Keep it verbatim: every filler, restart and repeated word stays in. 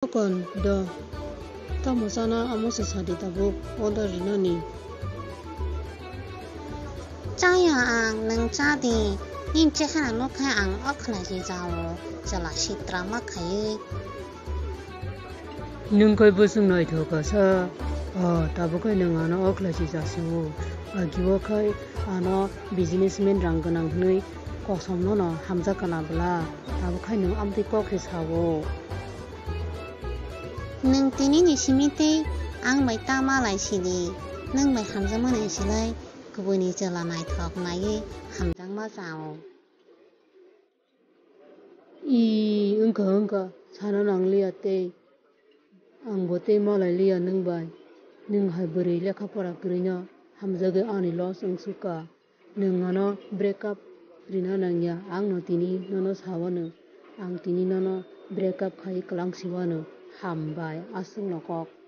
Kokon do. Tamo chana amo se sadi tabuk order rinani. Chaya ang, nwng cha di. Nini chehara nukha ang o khlai si jao. Chwla sitra ma khaiwi. Nwng khe bwswng naithok kha sa. O, tabuk khe nwng ano o khlai si jasio. Agi o khai ano businessman rang gwnang hwnwi kosom no no hamjak kana bwla. Tabuk khai nwng amtwi kok se sao. Nwng tini ni simi tei ang bai ta malai sidi, nwng bai hamjakma nai silai, kubuni chwla naithok naiwi hamjakma chao. I, wngkha, wngkha, sana nangliya tei. Ang bo tei malai liya nwng bai. Nwng hai bwrwi lekha pora kwrwino hamjagwi ani loss wngsukha. Nwng ano break up rina nangya, ang no tini nono sawano, ang tini nono break up khai kwlang siwano, hambai, aswk no kok.